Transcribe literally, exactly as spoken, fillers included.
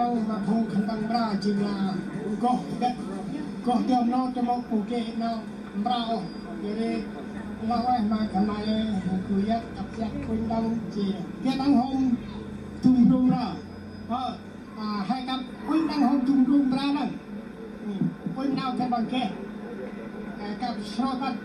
Nau ma phung khân păng mra jêng lah goh dăch, goh dơm nau tơ mâu geh nau mra ôh. Jêh ri lah ueh ma khân may gŭ yăt kăp yăt uănh đŏng jêh, geh đŏng hôm du mrô mra. Ơ, a, he kăp uănh đŏng hôm du mrô mra đŏng. Uănh nau khân păng geh, a, kăp srô kăp